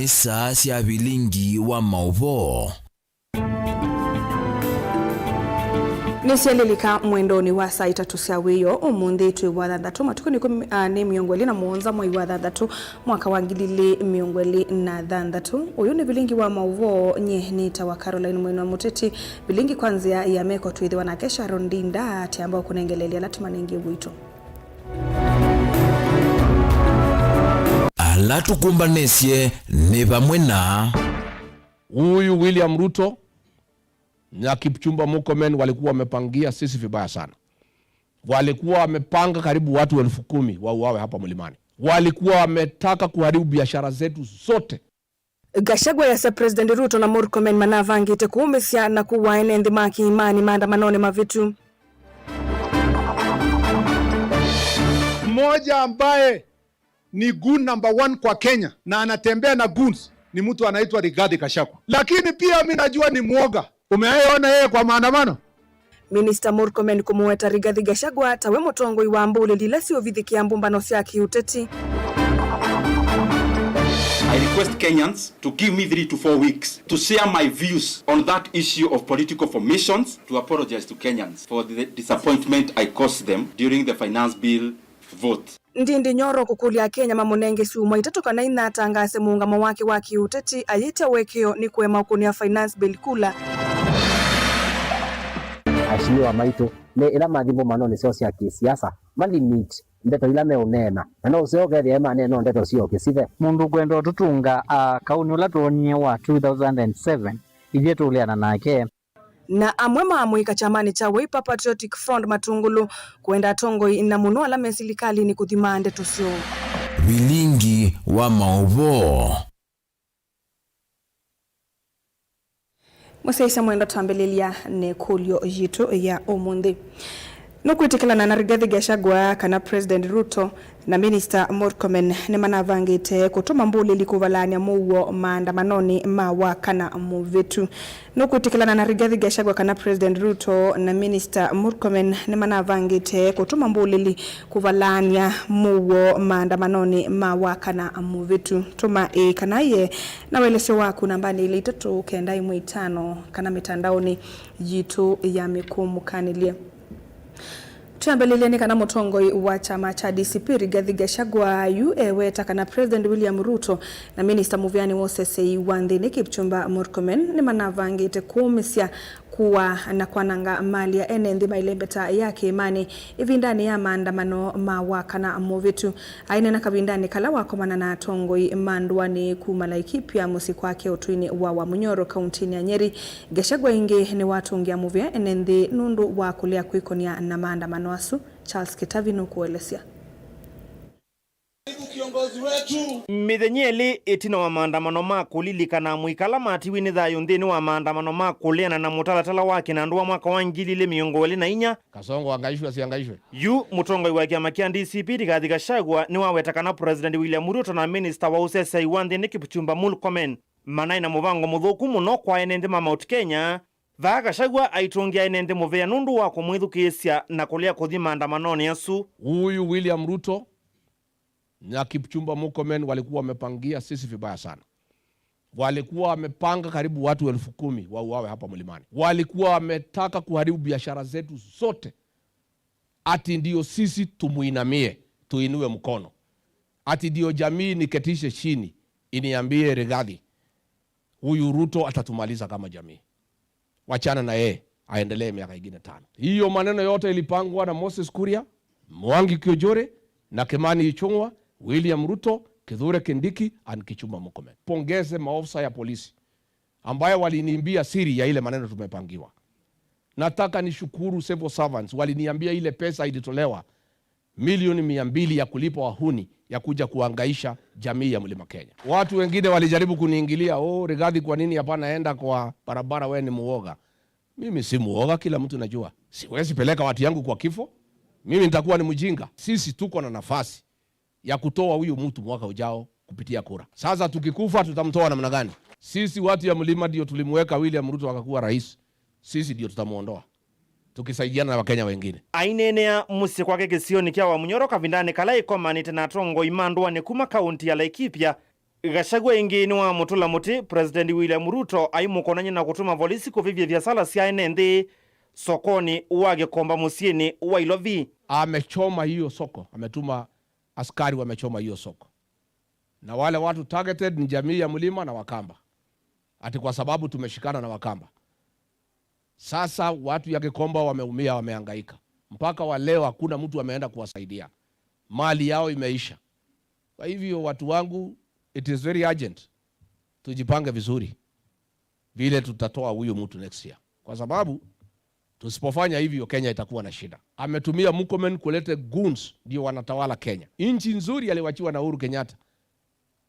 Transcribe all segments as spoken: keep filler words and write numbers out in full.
Nĩ saa sya vilingi wa maũvoo. Nĩsyalilika mwendonĩ wa saa itatũ sya wĩoo ũmũnthĩ twĩ wa thanthatũ, matukũ nĩ kũmi, ah, nĩ mĩongo ĩlĩ na mũonza mwai wa thanthatũ, mwaka wa ngili ilĩ mĩongo ĩlĩ na thanthatũ. Ũyũ nĩ vilingi wa maũvoo, nyie nĩtawa Caroline Mwene wa Mũteti. Vilingi kwa nzĩa ya meko twĩthĩwa nake Sharon Ndinda, atĩ amba kũnengeleelya ala tũmanengie witũ. Ala tũkũmbanĩsye nĩ vamwe na. Huyu William Ruto na Kipchumba Murkomen walikuwa wamepangia sisi vibaya sana. Walikuwa wamepanga karibu watu elfu kumi wauawe hapa Mlimani. Walikuwa wametaka kuharibu biashara zetu zote. Gachagua yasya President Ruto na Murkomen manavangĩte kũũmĩsya na kũwaa ene nthĩ ma kĩĩmanĩ maandamanonĩ mavĩtu. Mmoja ambaye ni goon number one kwa Kenya na anatembea na goons ni mtu anaitwa Rigathi Gachagua. Lakini pia mi najua ni mwoga. Umewahi ona yeye kwa maandamano? Minista Murkomen kũmũweta Rigathi Gachagua tawe mũtongoi wa mbũlĩli ila siũvithĩkĩa mbũmbano sya kĩũteti. I request Kenyans to give me three to four weeks to share my views on that issue of political formations, to apologize to Kenyans for the disappointment I caused them during the finance bill vote. Ndindi Nyoro kũkũlya Akenya mamũnenge syumwa itatũ kana inya atangaase mũũngamo wake wa kĩũteti, ayĩtya ũekeo nĩ kũema ũkũnĩa finance bill kula. Aheshimiwa maitũ, me ĩla mathi mbũmbanonĩ syoo sya kĩsiasa, ma limit ndeto ila meũneena, na no ũseo ũkethĩa emaneena o ndeto syoo kĩsithe. Mũndũ ũkwenda ũtũtũnga, a, kaũnĩ ũla twoonie wa two thousand and seven, ithyĩ tũũleana nake. Na amwe maamũĩka kyamanĩ kya Wiper Patriotic Front matũngũlũ kwenda atongoi na mũno ala me silikalĩnĩ kũthima ndeto syoo. Vilingi wa maũvoo. Mũsyaĩĩsya mwendwa, twambĩlĩlya na ĩkũlyo yitũ ya ũmũnthĩ. Nũkwĩtĩkĩlana na Rigathi Gachagua kana President Ruto na Minista Murkomen nĩmanavangĩte kũtũma mbũlĩli kũvalaany'a mũuo maandamanonĩ ma wakana mũvĩtu? Nũkwĩtĩkĩlana na Rigathi Gachagua kana President Ruto na Minista Murkomen nĩmanavangĩte kũtũma mbũlĩli kũvalaany'a mũuo maandamanonĩ ma wakana mũvĩtu? Tũma ĩĩ kana yee na ũelesyo waku nambanĩ ilĩ itatũ kenda ĩmwe itano kana mĩtandaonĩ yitũ ya mĩkũmũkanĩlye. Twĩambĩlĩlye nĩ kana mũtongoi wa kyama kya D C P Rigathi Gachagua yu eweta kana President William Ruto na Minista mũvĩanĩ wa ũseseĩ wa nthĩnĩ Kipchumba Murkomen nĩmanavangĩte kũũmĩsya kũaa na kwananga mali ya ene nthĩ ma ĩlembeta ya kĩĩmanĩ ĩvindanĩ ya maandamano ma wakana mũvĩtu. Aineena kavindanĩ kala wakomana na atongoi ma ndũanĩ kuma Laikipia mũsyĩ kwake ũtũinĩ wa Wamunyoro, kauntinĩ ya Nyeri, Gachagua ĩngĩ nĩwatũngĩa mũvea ene nthĩ nũndũ wa kũlea kwĩkonia na maandamano asu. Charles Kĩtavi nũkũelesya. Mĩthenya ĩlĩ ĩtina wa maandamano ma kũlilikana amwe ala matiwe nĩ thayũ nthĩnĩ wa maandamano ma kũleana na mũtalatala wa kĩnandũ wa mwaka wa ngili ilĩ mĩongo ĩlĩ na inya, Kasongo angaishwe asiangaishwe. Yu mũtongoi wa kyama kya D C P Rigathi Gachagua nĩwaweta kana President William Ruto na minista wa ũseseĩ wa nthĩnĩ Kipchumba Murkomen manaĩ na mũvango mũthũku mũno kwa ene nthĩ ma Mount Kenya. Vaa Gachagua aitũngĩa ene nthĩ mũvea nũndũ wa kũmwĩthukĩĩsya na kũlea kũthi maandamanonĩ asu. Huyu William Ruto na Kipchumba Murkomen walikuwa wamepangia sisi vibaya sana. Walikuwa wamepanga karibu watu elfu kumi wauawe hapa Mlimani. Walikuwa wametaka kuharibu biashara zetu zote, ati ndio sisi tumuinamie, tuinue mkono, ati ndio jamii niketishe chini, iniambie, Rigathi, huyu Ruto atatumaliza kama jamii. Wachana na yeye, aendelee miaka ingine tano. Hiyo maneno yote ilipangwa na Moses Kuria, Mwangi Kiujore, na Kimani Ichung'wa, William Ruto, Kithure Kindiki and Kipchumba Murkomen. Pongeze maofisa ya polisi ambayo waliniimbia siri ya ile maneno tumepangiwa. Nataka nishukuru civil servants, waliniambia ile pesa ilitolewa milioni mia mbili ya kulipa wahuni ya kuja kuangaisha jamii ya Mlima Kenya. Watu wengine walijaribu kuniingilia, "Oh, Rigathi, kwa nini hapana enda kwa barabara, we ni muoga?" Mimi si muoga, kila mtu najua. Siwezi peleka watu yangu kwa kifo. Mimi nitakuwa ni mjinga? Sisi tuko na nafasi ya kutoa huyu mtu mwaka ujao kupitia kura. Sasa tukikufa, tutamtoa namna gani? Sisi watu ya Mlima ndio tulimweka William Ruto akakuwa rais. Sisi ndio tutamuondoa, tukisaidiana na Wakenya wengine. Aineenea mũsyĩ kwake kĩsionĩ kya Wamunyoro kavindanĩ kala ĩkomanĩte na atongoi ma ndũanĩ kuma kaunti ya Laikipia, Gachagua ĩngĩ nĩwamũtũla mũtĩ President William Ruto aimũkonany'a na kũtũma volisi kũvĩvya viasala sya ene nthĩ sokonĩ wa Gĩkomba mũsyĩnĩ wa Ilovi. Amechoma hiyo soko, ametuma askari wamechoma hiyo soko. Na wale watu targeted ni jamii ya Mlima na Wakamba. Ati kwa sababu tumeshikana na Wakamba. Sasa watu ya Gikomba wameumia, wamehangaika. Mpaka wa leo hakuna mtu ameenda kuwasaidia. Mali yao imeisha. Kwa hivyo watu wangu, it is very urgent. Tujipange vizuri vile tutatoa huyu mtu next year. Kwa sababu tusipofanya hivyo, Kenya itakuwa na shida. Ametumia Murkomen kulete goons ndio wanatawala Kenya. Nchi nzuri aliwachiwa na Uhuru Kenyatta.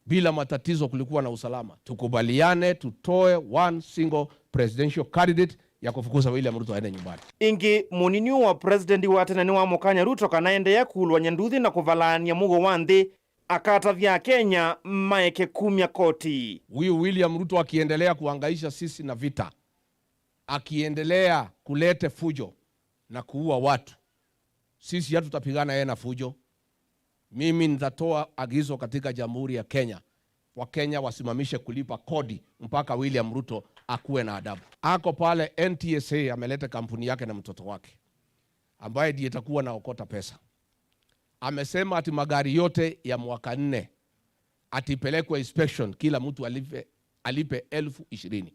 Bila matatizo, kulikuwa na usalama. Tukubaliane tutoe one single presidential candidate ya kufukuza William Ruto aende nyumbani. Ĩngĩ, mũnini wa president wa tene nĩwamũkany'a Ruto kana aendeea kũlwany'a nduthi na kũvalaany'a mũuo wa nthĩ, akatavya Akenya maeke kumya koti. Huyu William Ruto akiendelea kuhangaisha sisi na vita, akiendelea kulete fujo na kuua watu, sisi hatutapigana yeye na fujo. Mimi nitatoa agizo katika Jamhuri ya Kenya, Wakenya wasimamishe kulipa kodi mpaka William Ruto akuwe na adabu. Ako pale N T S A, ameleta kampuni yake na mtoto wake, ambaye ndiye itakuwa naokota pesa. Amesema ati magari yote ya mwaka nne atipelekwe inspection, kila mtu alipe, alipe elfu ishirini.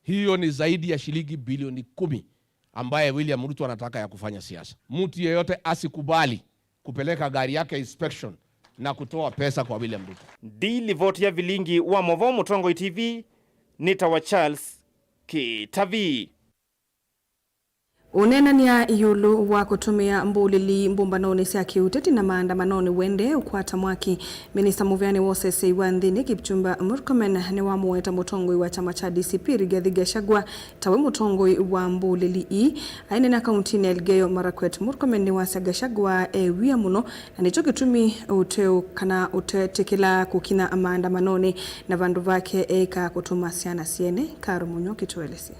Hiyo ni zaidi ya shilingi bilioni kumi ambaye William Ruto anataka ya kufanya siasa. Mtu yeyote asikubali kupeleka gari yake inspection na kutoa pesa kwa William Ruto. Ndi livoti ya vilingi wa Movoo Mũtongoi T V, nĩtawa Charles Kĩtavi. Ũneenany'a ĩũlũ wa kũtũmĩa mbũlĩli mbũmbanonĩ sya kĩũteti na maandamanonĩ wende ũkwata mwaki, minista mũveani wa ũsesei wa nthĩnĩ Kipchumba Murkomen nĩwamũweta mũtongoi wa kyama kya D C P Rigathi Gachagua tawe mũtongoi wa mbũlĩli ii. Aineena kauntinĩ ya Elgeyo Marakwet, Murkomen nĩwasya Gachagua e wia mũno na nĩkyo kĩtumi ũteũ kana ũtetĩkĩla kũkinya maandamanonĩ na vandũ vake eĩka kũtũma syana syene. Karo Mũnyo kĩtũelesye.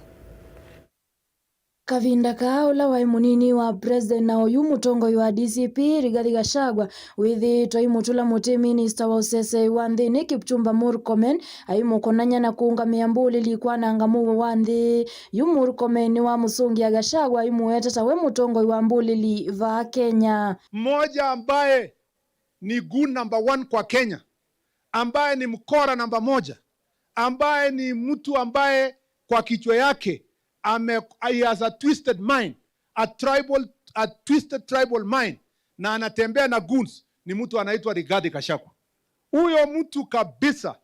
Kavinda kaa, ũla waĩ mũnini wa president na oyu mũtongoi wa D C P, Rigathi Gachagua, wĩthĩĩtwe aimũtũla mũtĩ minista wa ũsesei wa nthĩnĩ Kipchumba Murkomen aimũkonany'a na kũũngamĩa mbũlĩli kwananga mũuo wa nthĩ. Yu Murkomen nĩwamũsũngĩa Gachagua aimũete tawe mũtongoi wa mbũlĩli vaa Kenya. Mmoja ambaye ni goon number one kwa Kenya, ambaye ni mkora namba moja, ambaye ni mtu ambaye kwa kichwa yake ame, he has a twisted mind, a tribal, a twisted tribal mind, na anatembea na goons, ni mtu anaitwa Rigathi Gachagua. Huyo mtu kabisa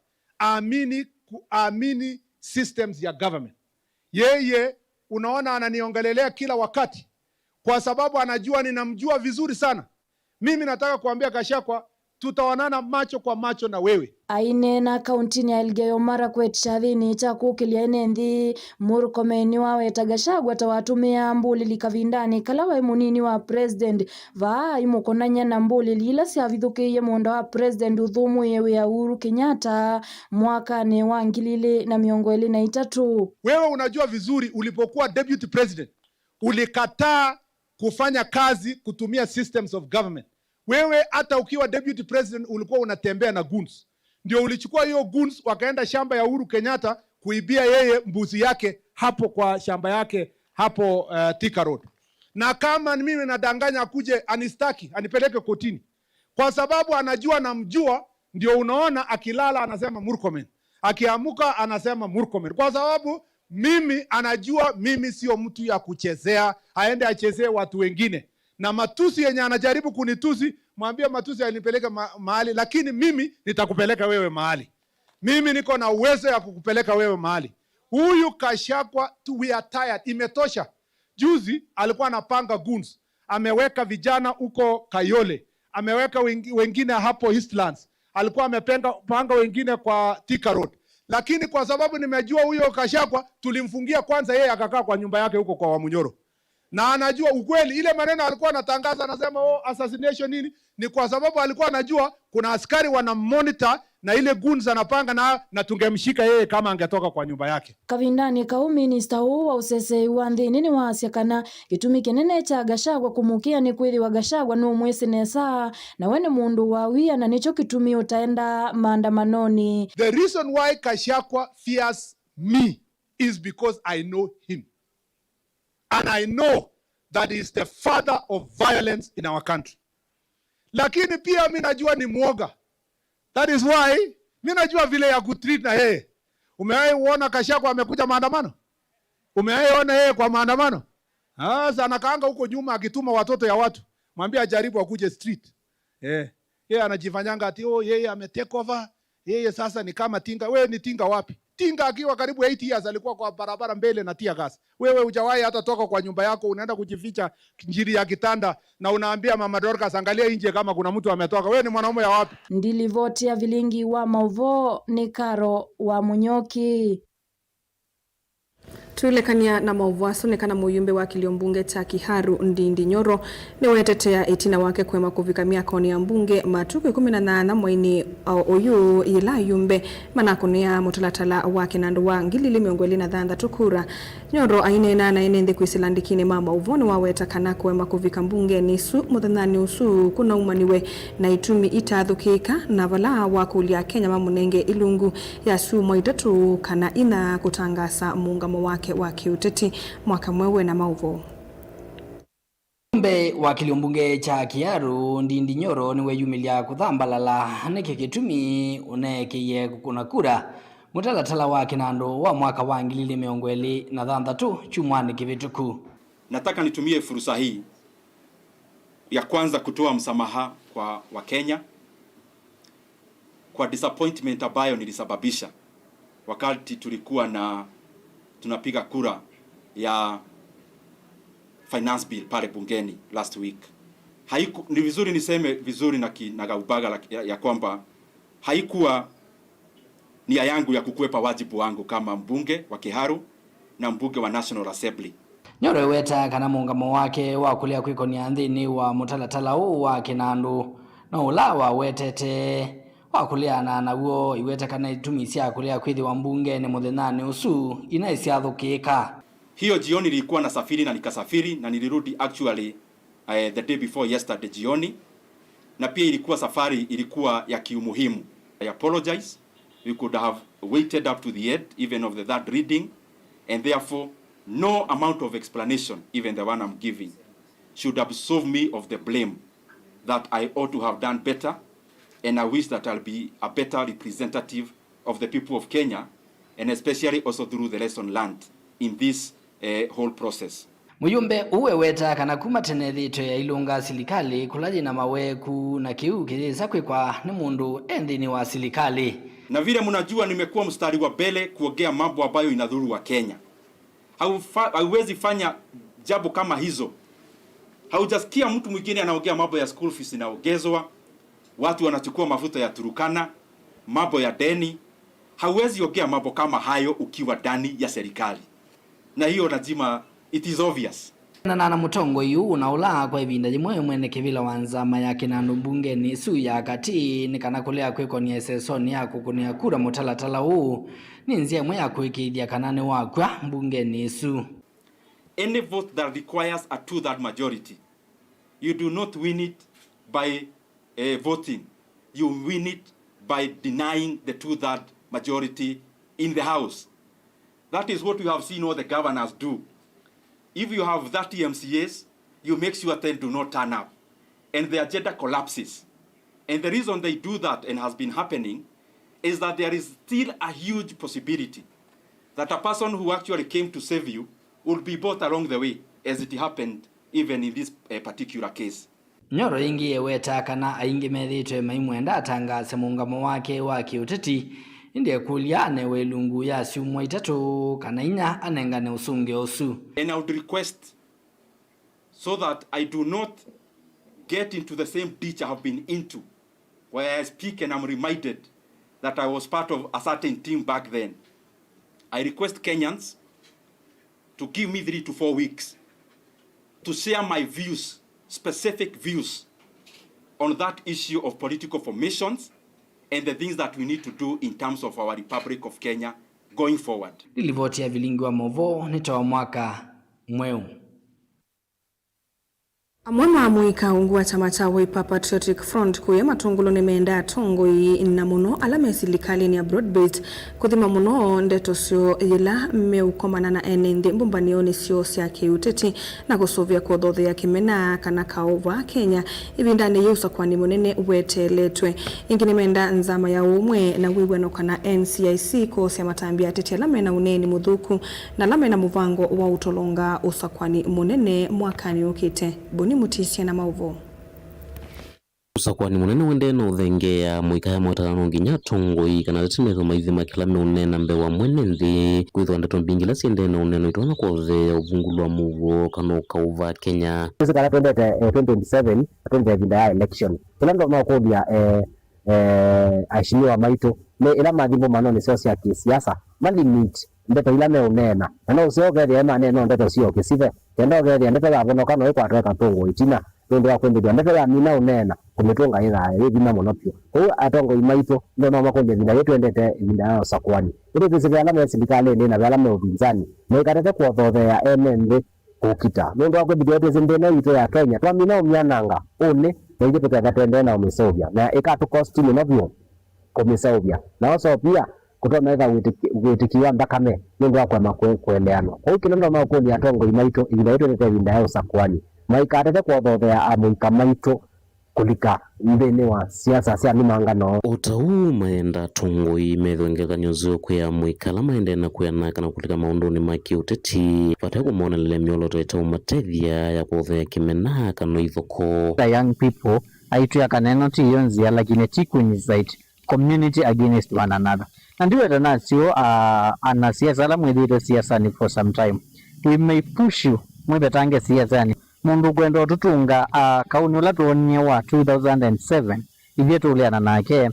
aamini, kuamini systems ya government. Yeye unaona ananiongelelea kila wakati kwa sababu anajua ninamjua vizuri sana. Mimi nataka kuambia Gachagua, tutaonana macho kwa macho na wewe. Aineena kauntinĩ ya Elgeyo Marakwet kyathĩnĩ kya kũkĩlya ene nthĩ, Murkomen nĩwaweta Gachagua ta watũmĩaa mbũlĩli kavindanĩ kala waĩ mũnini wa president, vaa aimũkonany'a na mbũlĩli ila syavithũkĩie mũũnda wa president ũthũmũĩe wĩa Uhuru Kenyatta mwakanĩ wa ngili ilĩ na mĩongo ĩlĩ na itatũ. Wewe unajua vizuri, ulipokuwa deputy president, ulikataa kufanya kazi kutumia systems of government. Wewe hata ukiwa deputy president ulikuwa unatembea na goons. Ndio ulichukua hiyo goons, wakaenda shamba ya Uhuru Kenyatta kuibia yeye mbuzi yake hapo kwa shamba yake hapo, uh, Thika Road. Na kama ni mimi nadanganya, akuje anistaki, anipeleke kotini. Kwa sababu anajua namjua, ndio unaona akilala anasema Murkomen. Akiamuka anasema Murkomen. Kwa sababu mimi anajua mimi sio mtu ya kuchezea, aende achezee watu wengine. Na matusi yenye anajaribu kunitusi, mwambie matusi yanipeleke ma-, mahali, lakini mimi nitakupeleka wewe mahali. Mimi niko na uwezo ya kukupeleka wewe mahali. Huyu Gachagua tu, we are tired. Imetosha. Juzi alikuwa anapanga goons. Ameweka vijana huko Kayole. Ameweka wengi-, wengine hapo Eastlands. Alikuwa amepenga-, panga wengine kwa Thika Road. Lakini kwa sababu nimejua huyo Gachagua, tulimfungia kwanza yeye akakaa kwa nyumba yake huko kwa Wamunyoro. Na anajua ukweli. Ile maneno alikuwa anatangaza, anasema, "Oh, assassination nini?" Ni kwa sababu alikuwa anajua kuna askari wana monitor na ile goons anapanga na, na tungemshika yeye kama angetoka kwa nyumba yake. Kavindanĩ kau, minista ũũ wa ũseseei wa nthĩnĩ nĩwaasya kana kĩtumi kĩnene kya Gachagua kũmũkĩa nĩ kwĩthĩwa Gachagua nũmwĩsĩ nesa, na we nĩ mũndũ wa wia, na nĩkyo kĩtumi ũtaendaa maandamanonĩ. The reason why Gachagua fears me is because I know him. And I know that he is the father of violence in our country. Lakini pia mi najua ni mwoga. That is why mi najua vile ya kutreat na yeye. Umewahi uona Gachagua amekuja maandamano? Umewahi ona yeye kwa maandamano? Sasa anakaanga huko nyuma akituma watoto ya watu. Mwambie ajaribu akuje street. Eh. Yeye anajifanyanga ati, oh, yeye ame take over. Yeye sasa ni kama Tinga. Wewe ni Tinga wapi? Tinga akiwa karibu eight years alikuwa kwa barabara mbele na tear gas. Wewe hujawahi hata toka kwa nyumba yako, unaenda kujificha njiri ya kitanda na unaambia Mama Dorcas, "Angalia nje kama kuna mtu ametoka." Wewe ni mwanaume ya wapi? Ndi livoti ya vilingi wa maũvoo nĩ Karo wa Mũnyoki. Tũilekany'a na maũvoo asu nĩ kana mũyumbe wa kĩlio mbunge kya Kiharu, Ndindi Nyoro, nĩwetetea ĩtina wake kũema kũvika myakonĩ ya mbunge matukũ ĩkũmi na nyanya mweinĩ o ũyũ, yĩla ayumbe manakũnĩa mũtalatala wa kĩnandũ wa ngili ili mĩongo ĩlĩ na thanthatũ kura. Nyoro aineena na ene nthĩ kwĩsĩla ndikinĩ ma maũvoo nĩwaweta kana kũema kũvika mbungenĩ ĩsu mũthenyanĩ ũsu kũnaumaniwe na itumi itaathũkĩĩka, na vala wakũlya Akenya mamũnenge ilungu ya syumwa itatũ kana inya kũtangaasa mũũngamo wake wa kĩũteti mwaka mweũ. Ena maũvoo. Mũyumbe wa kĩlio mbunge kya Kiharu, Ndindi Nyoro, nĩweyumĩlya kũthambalala nĩkĩ kĩtumi ũneekĩie kũkũna kura mũtalatala wa kĩnandũ wa mwaka wa ngili ili mĩongo ĩlĩ na thanthatũ kyumwanĩ kĩvĩtũku. Nataka nitumie fursa hii ya kwanza kutoa msamaha kwa Wakenya kwa disappointment ambayo nilisababisha wakati tulikuwa na, tunapiga kura ya finance bill pale bungeni last week. Haiku, ni vizuri niseme vizuri na kinagaubaga la, ya, ya kwamba haikuwa nia yangu ya kukwepa wajibu wangu kama mbunge wa Kiharu na mbunge wa National Assembly. Nyoro eweta kana mũũngamo wake wa kũlea kwĩkonia nthĩnĩ wa mũtalatala ũũ wa kĩnandũ no ũla wawetete wa kũleana naw'o, iweta kana itumi sya kũlea kwĩthĩwa mbungenĩ mũthenyanĩ ũsu inaĩ syathũkĩĩka. Hiyo jioni nilikuwa nasafiri na nikasafiri na nilirudi actually, eh, the day before yesterday jioni, na pia ilikuwa safari ilikuwa ya kiumuhimu. I apologize. We could have waited up to the end, even of the third reading, and therefore no amount of explanation, even the one I'm giving, should absolve me of the blame that I ought to have done better, and I wish that I'll be a better representative of the people of Kenya, and especially also through the lesson learned in this, eh, whole process. Mũyumbe ũũ eweta kana kuma tene ethĩĩtwe ailũnga silikalĩ kũla yĩna maweeku, na kĩu kĩyĩsa kwĩkwa nĩ mũndũ e nthĩnĩ wa silikalĩ. Na vile mnajua, nimekuwa mstari wa mbele kuongea mambo ambayo inadhuru wa Kenya. Haufa-, hauwezi fanya jambo kama hizo. Haujasikia mtu mwingine anaongea mambo ya school fees inaongezwa, watu wanachukua mafuta ya Turukana, mambo ya deni. Hauwezi ongea mambo kama hayo ukiwa ndani ya serikali. Na hiyo lazima, it is obvious. Na, na, na mũtongoi ũũ na ũla kwa ĩvinda yĩmwe mwene kĩvĩla wa nzama ya kĩnandũ mbungenĩ ĩsu ya katĩ nĩ kana kũlea kwĩkonia ĩsesonĩ ya kũkũnĩa kura mũtalatala ũũ nĩ nzĩa ĩmwe ya kũĩkĩĩthya kana nĩwakw'a mbungenĩ ĩsu. Any vote that requires a two-third majority, you do not win it by, eh, voting. You win it by denying the two-third majority in the House. That is what we have seen all the governors do. If you have thirty M C As, you make sure ten do not turn up, and the agenda collapses. And the reason they do that and has been happening is that there is still a huge possibility that a person who actually came to save you will be bought along the way, as it happened even in this, eh, particular case. Nyoro ĩngĩ eweta kana aingĩ methĩĩtwe maimwenda atangaase mũũngamo wake wa kĩũteti, ĩndĩ ekũlya anewe ilungu ya syumwa itatũ kana inya anengane ũsũngĩo ũsu. And I would request, so that I do not get into the same ditch I have been into, where I speak and I'm reminded that I was part of a certain team back then. I request Kenyans to give me three to four weeks to share my views, specific views, on that issue of political formations and the things that we need to do in terms of our Republic of Kenya going forward. Nĩ livoti ya vilingi wa maũvoo nĩ ta wa mwaka mweũ. Amwe ma amũika ungu wa kyama kya Wiper Patriotic Front kũya Matũngũlũ nĩmenda atongoi na mũno ala me silikalĩnĩ ya broad-based kũthima mũno ndeto syoo yĩla meũkomana na ene nthĩ mbũmbanĩonĩ syoo sya kĩũteti na kũsũvĩa kũthothea kĩmena kana kaũ vaa Kenya ĩvindanĩ yĩĩ ũsakwani mũnene weteeletwe. Ĩngĩ nĩmenda nzama ya ũmwe na wĩw'ano kana N C I C kwoosya matambya ateti ala mena ũneeni mũthũku na ala mena mũvango wa ũtolonga ũsakwani mũnene mwakanĩ ũkĩte. Boni Mũtisya na maũvoo. Ũsakwani mũnene ũendee na ũthengeea mũika ya mwatano no nginya atongoi kana ateti methwe maithima kĩla meũneena mbee wa mwene nthĩ, kwĩthĩwa ndeto mbingĩ ila syendee na ũneeno itonya kũotheea ũvungũlu wa mũuo kana ũkaũ vaa Kenya. Sisi kana twendete, eh, twenty twenty-seven, twendete ĩvinda ya election. Kĩla ndo no kũlya, eh, eh, aheshimiwa maitũ, nĩ ĩla mathi mbũmbanonĩ syoo sya kĩsiasa, ma limit ndeto ila meũneena. Na no ũseo ũkethĩa emaneena o ndeto syoo kĩsive, kenda ũkethĩa ndeto yavonoka no ĩkwatwe katũngũ ĩtina, nũndũ wa kwĩmbĩthw'a ndeto yamina ũneena, kũmĩtũnga yĩthaa yĩ vinya mũno vyũ. Kwoou atongoi maitũ, ndo no makũlye ĩvinda yĩĩ twendete ĩvinda ya ũsakuani. Ĩndĩ twĩsĩ ve ala me silikalĩnĩ na ve ala me ũvinzani, maikatate kũothotheea ene nthĩ kũkita. Nũndũ wa kwĩmbĩthw'a twĩsĩ nthĩ ĩno yitũ ya Kenya, twamina ũmyananga ũnĩ, na ithyĩ tũketha tũendee na ũmĩseũvya, na ĩkatũkosti mũno vyũ kũmĩseũvya. Na also pia, kũtonya ĩtha wĩtĩki-, wĩtĩki wa nthakame nũndũ wa kũema kwe-, kũeleanwa. Kwoou kĩla ndonya ũkũlya atongoi maitũ, ĩvinda yĩĩ twĩtĩte ĩvinda ya ũsakuani, maikatate kũothothea amũika maitũ kũlika nthĩnĩ wa siasa sya nũmangano. O ta ũu, mayenda atongoi methwe ngelekany'o nzeo kwĩ amũika ala maendee na kwĩana kana kũlika maũndũnĩ ma kĩũteti, vate kũmonelelya myolooto ĩteũmatethya ya kũothea kĩmena kana ithokoo. The young people, aitwĩa kana ĩno ti yo nzĩa, lakini ti quinzite community against one another. Na ndiweta nasyo, ah, anasiasa ala mwĩthĩĩtwe siasanĩ for some time, we may push you mwĩvetange siasanĩ. Mũndũ ũkwenda ũtũtũnga, ah, kaũnĩ ũla twoonie wa two thousand and seven, ithyĩ tũũleana nake.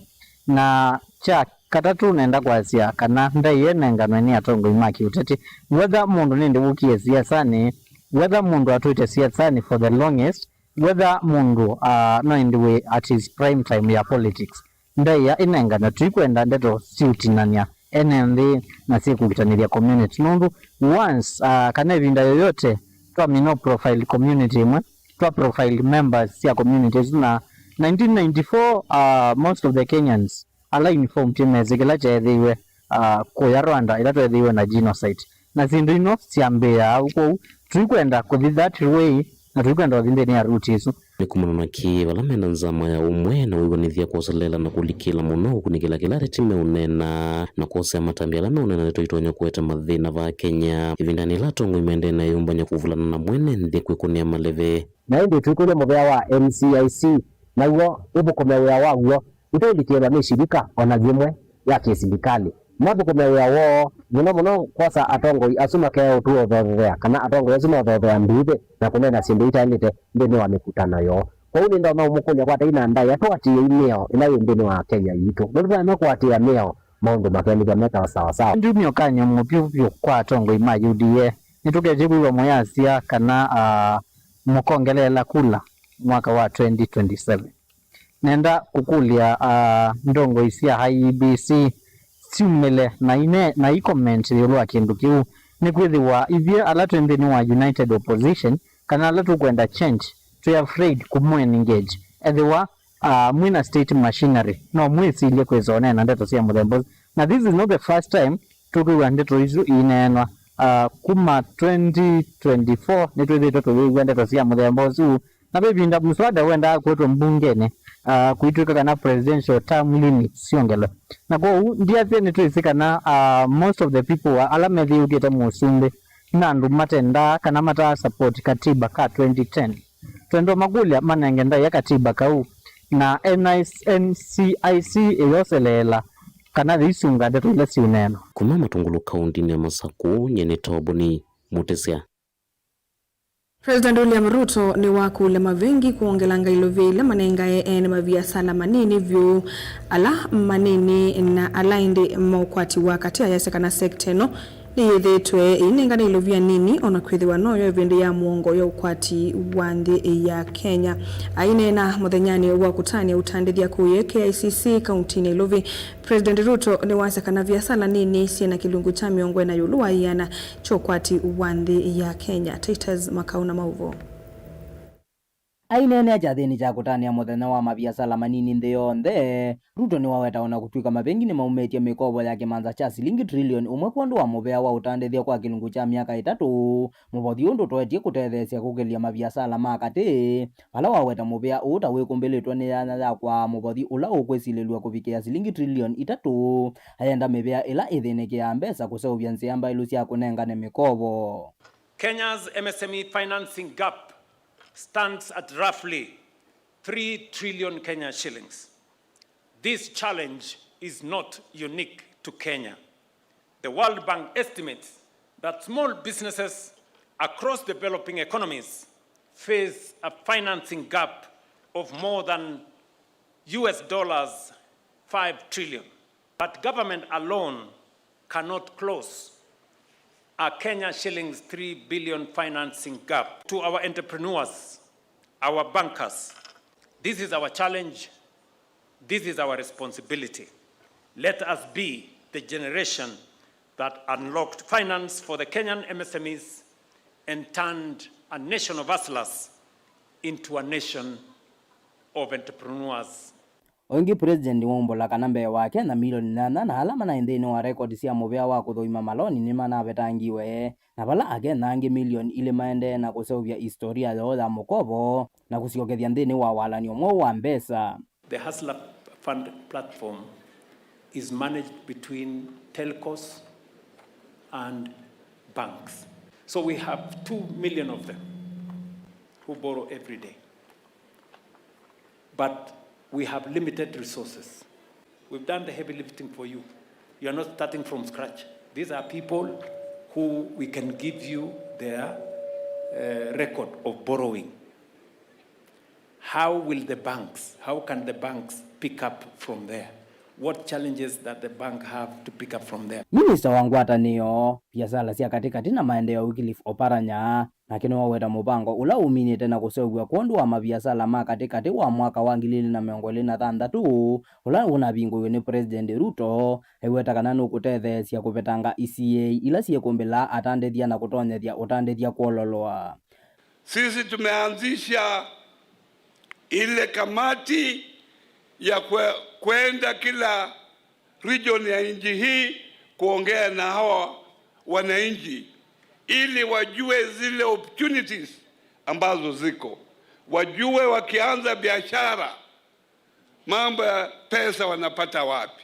Na kya katatũ, nenda kwasya kana ndaĩa ĩnenganwe nĩ atongoi ma kĩũteti. Whether mũndũ nĩndĩ wũkie siasanĩ, whether mũndũ atwĩte siasanĩ for the longest, whether mũndũ, ah, no ĩndĩ wĩ at his prime time ya politics, ndaĩa ĩnenganwe. Tũikwenda ndeto siũtinany'a ene nthĩ na syĩkũkitanĩthya community, nũndũ once, ah, kana ĩvinda yoyote twamina profile community ĩmwe, twa profile members sya community ĩsu. Na nineteen ninety-four, ah, most of the Kenyans ala informed nĩmesĩ kĩla kyeethĩiwe, ah, kũya Rwanda ĩla tweethĩiwe na genocide. Na syĩndũ ino syambĩĩaa au. Kwoou tũikwenda kũthi that way, na tũikwenda ũthi nthĩnĩ ya route ĩsu. Nĩ kumana na kĩ vala menda nzama ya ũmwe na wĩw'anĩthya kwoselela na kũlikĩla mũno ũkunĩkĩla kĩla ateti meũneena na kwosea matambya ala meũneena ndeto itonya kũete mathĩna vaa Kenya ĩvindanĩ yĩla atongoi maendee na ĩyũmbany'a kũvulana na mwene nthĩ kwĩkũnĩa maleve? Na ĩndĩ tũikũlya mũvea wa N C I C, naw'o ũthũkũme wĩa waw'o ũteũlikĩĩlwa nĩ shirika o na yĩmwe ya kĩsilikalĩ. Mathũkũme wĩa woo, mũno mũno kwosa atongoi asu makea ũtũothothea, kana atongoi asu mothothea nduuthĩ na kũneena syĩndũ itaĩlĩte nthĩnĩ wa mĩkutano yoo. Kwoou nĩndonya ũmũkũlya, kwatai na ndaĩa tũatĩĩei mĩao ĩla yĩ nthĩnĩ wa Kenya yitũ. Nũndũ twaema kũatĩĩa mĩao, maũndũ makelĩthw'a me ta sawa sawa. Ndiumya ũkany'o mũvyũ vyũ kwa atongoi ma U D A. Nĩtũketye kwĩw'a mũyasya kana, ah, mũkongeleela kula mwaka wa twenty twenty-seven. Nenda kũkũlya, ah, ndongoi sya I E B C syumĩle na ine-, na i comment ĩũlũ wa kĩndũ kĩu, nĩkwĩthĩwa ithyĩ ala twĩ nthĩnĩ wa united opposition kana ala tũkwenda change, twĩ afraid kũmũ engage. Ethĩwa, ah, mwĩ na state machinery, no mwĩsilye kwĩsa ũneena ndeto sya mũthemba ũsu. Na this is not the first time tũkwĩw'a ndeto isu iineenwa. Ah, kuma twenty twenty-four nĩtwĩthĩĩtwe tũyĩw'a ndeto sya mũthemba ũsu. Na ve ĩvinda mũswada wendaa kũetwa mbungenĩ, ah, kũitw'ĩka kana presidential term limits syongelwe. Na kwoou, ndiasya nĩtwĩsĩ kana, ah, most of the people ala methĩĩũkĩte mũsumbĩ nĩ andũ matendaa kana mataa support katiba ka twenty ten. Twenda ũmakũlya manenge ndaĩa katiba kau, na N I C, N C I C ĩyoseleela kana yĩisunga ndeto ila syĩũneenwa. Kuma Matũngũlũ kaũndĩnĩ ya Masakũ, nyie nĩ Toboni Mũtĩsya. President William Ruto nĩwakũlya mavengi kwongela ngaĩlo ve ila manengae ene maviasala manini vyũ, ala manini na ala ĩndĩ ma ũkwati wa katĩ, ayasya kana sekta ĩno Nĩyĩthĩĩtwe ĩinengane ilovia nini, o na kwĩthĩwa noyo ĩvĩndĩ ya mũongo ya ũkwati wa nthĩ ya Kenya. Aineena mũthenyanĩ wa kũtanĩa ũtandĩthya kũye K I C C kauntinĩ ya Ilovi, President Ruto nĩwasya kana viasala nini syĩ na kĩlungu kya mĩongo ĩna ĩũlũ wa ĩana kya ũkwati wa nthĩ ya Kenya. Titus Makau na maũvoo. Aineenea kyathĩnĩ kya kũtanĩa mũthenya wa maviasala manini nthĩ yonthe, Ruto nĩwaweta o na kũtw'ĩka mavengi nĩmaumĩtye mĩkovo ya kĩmanza kya silingi trilioni ũmwe kwondũ wa mũvea wa ũtandĩthya kwa kĩlungu kya myaka ĩtatũ, mũvothi ũũ ndũtoetye kũtetheesya kũkĩlya maviasala ma katĩ, vala waweta mũvea ũũ ta wĩkũmbĩlĩtwe nĩ yanya ya kwaa mũvothi ũla ũkwĩsilĩlw'a kũvikĩa silingi trilioni itatũ, ayenda mĩvea ĩla ĩthĩnĩkĩaa mbesa kũseũvya nzĩa mbaĩlu sya kũnengane mĩkovo. Kenya's M S M E financing gap stands at roughly three trillion Kenya shillings. This challenge is not unique to Kenya. The World Bank estimates that small businesses across developing economies face a financing gap of more than U S dollars five trillion. But government alone cannot close a Kenya shillings three billion financing gap. To our entrepreneurs, our bankers, this is our challenge, this is our responsibility. Let us be the generation that unlocked finance for the Kenyan M S M Es and turned a nation of hustlers into a nation of entrepreneurs. O ĩngĩ, President waumbũla kana mbee wa Akenya milioni nyanya na ala manaĩ nthĩnĩ wa rekodi sya mũvea wa kũthũima maloni nĩmanavetangiwe, na vala Akenya angĩ milioni ilĩ maendee na kũseũvya isitoria yoo ya mũkovo na kũsyokethya nthĩnĩ wa walany'o mweũ wa mbesa. The Hustler Fund platform is managed between telcos and banks. So we have two million of them who borrow every day. But we have limited resources. We've done the heavy lifting for you. You are not starting from scratch. These are people who we can give you their, uh, record of borrowing. How will the banks, how can the banks pick up from there? What challenges that the bank have to pick up from there? Minista wa ngwatanĩo, viasala sya katĩkatĩ na maendeeo, Wycliffe Oparanya, nake nĩwaweta mũvango ũla ũminĩte na kũseũvw'a kwondũ wa maviasala ma katĩkatĩ wa mwaka wa ngili ilĩ na mĩongo ĩlĩ na thanthatũ, ũla ũnavingũiwe nĩ President Ruto, aiweta kana nũkũtetheesya kũvetanga isiĩĩi ila syĩkũmbĩlaa atandĩthya na kũtonyethya ũtandĩthya kwololwa. Sisi tumeanzisha ile kamati ya kwe-, kwenda kila region ya nchi hii kuongea na hawa wananchi ili wajue zile opportunities ambazo ziko, wajue wakianza biashara mambo ya pesa wanapata wapi.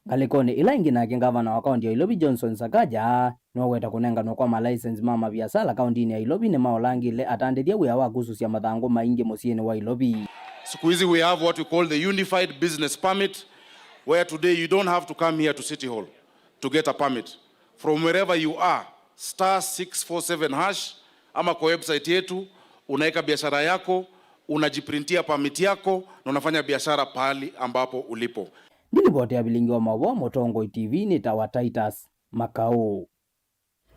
Ngalĩkonĩ ĩla ĩngĩ, nake ngavana wa kaunti ya Ilovi Johnson Sakaja nĩwaweta kũnenganwa kwa malaisenzi ma maviasala kauntinĩ ya Ilovi nĩmaũlangĩle atandĩthya wĩa wa kũsusya mathangũ maingĩ mũsyĩnĩ wa Ilovi. Siku hizi we have what we call the unified business permit, where today you don't have to come here to City Hall to get a permit. From wherever you are, star six four seven hash, ama kwa website yetu, unaweka biashara yako, unajiprintia permit yako, na unafanya biashara pahali ambapo ulipo. Ndilivoti ya vilingi wa maũvoo Mũtongoi T V nĩ ta wa Titus Makau.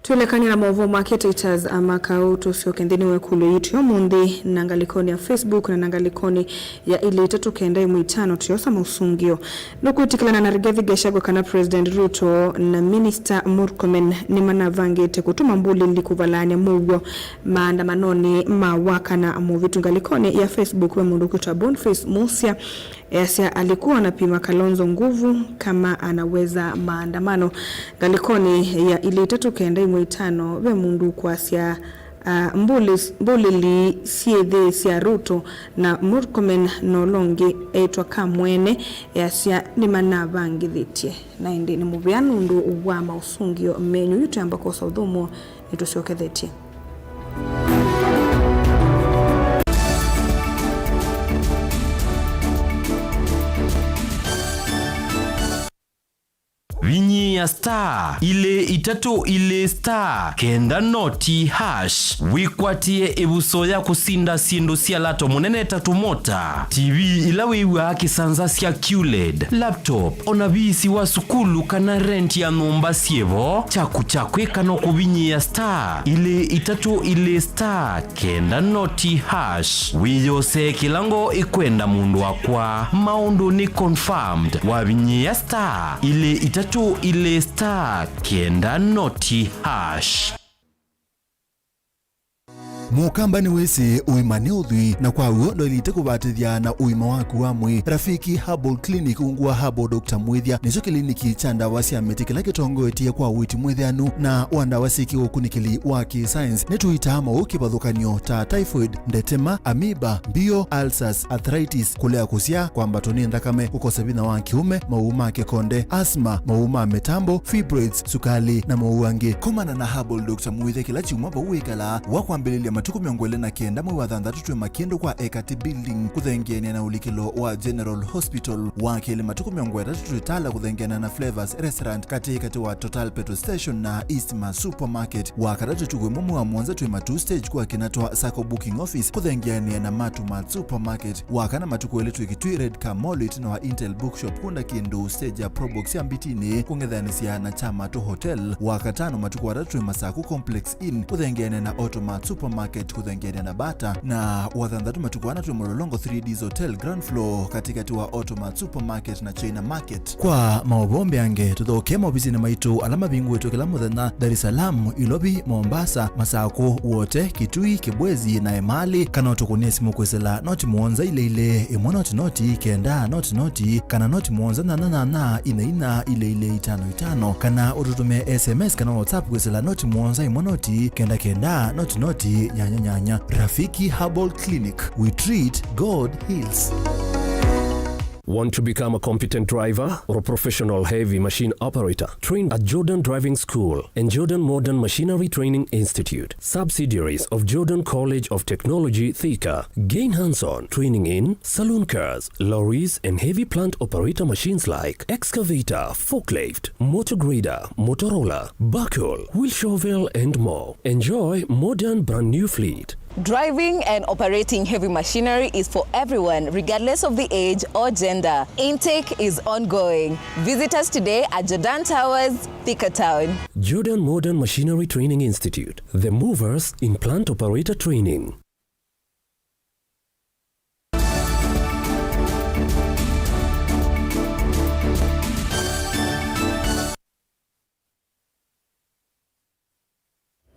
Twĩlekany'a na maũvoo make Titus Makau, tũsyoke nthĩnĩ wa ĩkũlyo yitũ ya ũmũnthĩ na ngalĩkonĩ ya Facebook na na ngalĩkonĩ ya ilĩ itatũ kenda ĩmwe itano, tũyosa maũsũngĩo. Nũkwĩtĩkĩlana na Rigathi Gachagua kana President Ruto na Minister Murkomen nĩmanavangĩte kũtũma mbũlĩli kũvalaany'a mũuo maandamanonĩ ma wakana mũvĩtu? Ngalĩkonĩ ya Facebook ve mũndũ ũkwĩtwa Boniface Musia, easya alikuwa anapima Kalonzo nguvu kama anaweza maandamano. Ngalĩkonĩ ya ilĩ itatũ kenda ĩmwe itano ve mũndũ ũkwasya, ah, mbũlĩ-, mbũlĩli syĩthĩ sya Ruto na Murkomen na ũla ũngĩ eĩtwa Kamwene, easya nĩmanavangĩthĩtye. Na ĩndĩ nĩ mũvea nũndũ wa maũsũngĩo menyu. Yu twĩamba kwosa ũthũmũo, nĩtũsyokethetye. Vinyia star ilĩ itatũ ilĩ star kenda noti hash, wĩkwatĩe ĩvuso ya kũsinda syĩndũ sya lato mũnene ta tũmota, T V ila wĩw'aa kĩsanza sya Q led, laptop, o na viisi wa sukulu kana rent ya nyũmba syĩ vo. Kyaku kya kwĩka no kũvinyĩĩa star ilĩ itatũ ilĩ star kenda noti hash. Wĩyosee kĩla ngoo ĩkwenda, mũndũ wakwa. Maũndũ nĩ confirmed wavinyĩĩa star ilĩ itatũ ilĩ star kenda noti hash. Mũkamba nĩwĩsĩ ũima nĩ ũthwii, na kwa w'o ndwaĩlĩte kũvatĩthya na ũima waku wa mwĩĩ. Rafiki Herbal Clinic, ungu wa Herbal Doctor Mwĩthya, nĩkyo kĩliniki kya ndawa sya mĩtĩ kĩla kĩtongoetye kwa ũiiti mwĩthĩanu na wa ndawa syĩ kĩũkunĩkĩli wa kĩ-science. Nĩtũitaa maũũ kĩvathũkany'o ta typhoid, ndetema, amoeba, mbio, ulcers, arthritis, kũlea kũsyaa, kwambatwa nĩ nthakame, kũkosa vinya wa kĩũme, maũũ ma kĩkonde, asthma, maũũ ma mĩtambo, fibroids, sukalĩ, na maũũ angĩ. Komana na Herbal Doctor Mwĩthya kĩla kyumwa vau wĩkalaa. Wa kwambĩlĩlya matukũ mĩongo ĩlĩ na kenda mwei wa thanthatũ twĩ Makĩndũ kwa Ekati Building, kũthengeanĩa na ũlikĩlo wa General Hospital. Wa kelĩ matukũ mĩongo ĩtatũ twĩ Tala, kũthengeanĩa na Flavors Restaurant, katĩ katĩ wa Total Petrol Station na East Ma Supermarket. Wa katatũ ĩtukũ ĩmwe mwei wa mũonza twĩ Matuu Stage kwa Kinatwa Sacco Booking Office, kũthengeanĩa na Matu Mart Supermarket. Wa kana matukũ elĩ twĩ Kitui Red Car Mall ĩtina wa Intel Bookshop, kũnda kĩndũ stage ya Probox ya Mbitinĩ, kũng'ethanĩsya na Kyamatu Hotel. Wa katano matukũ atatũ twĩ Masaku Complex Inn, kũthengeanĩa na Automat Supermarket, kũthengeanĩa na Bata. Na wa thanthatũ matukũ ana twĩ Mlolongo three Ds Hotel ground floor, katĩkatĩ wa Automat Supermarket na China Market. Kwa maũvoo mbeange, tũthokee maovisinĩ maitũ ala mavingũĩtwe kĩla mũthenya, Dar es Salaam, Ilovi, Mombasa, Masakũ, Wote, Kitui, Kibwezi, na Emali, kana ũtũkũnĩe simũ kwĩsĩla noti mũonza ilĩ ilĩ, ĩmwe noti noti, kenda noti noti, kana noti mũonza nyanya nyanya, inya inya, ilĩ ilĩ itano itano, kana ũtũtũmĩe S M S kana WhatsApp kwĩsĩla noti mũonza ĩmwe noti, kenda kenda, noti noti, nyanya nyanya. Rafiki Herbal Clinic, we treat, God heals. Want to become a competent driver or a professional heavy machine operator? Train at Jordan Driving School and Jordan Modern Machinery Training Institute, subsidiaries of Jordan College of Technology, Thika. Gain hands-on training in saloon cars, lorries, and heavy plant operator machines like excavator, forklift, motor grader, motor roller, backhoe, wheel shovel, and more. Enjoy modern brand new fleet. Driving and operating heavy machinery is for everyone, regardless of the age or gender. Intake is ongoing. Visit us today at Jordan Towers, Thika Town. Jordan Modern Machinery Training Institute, the movers in plant operator training.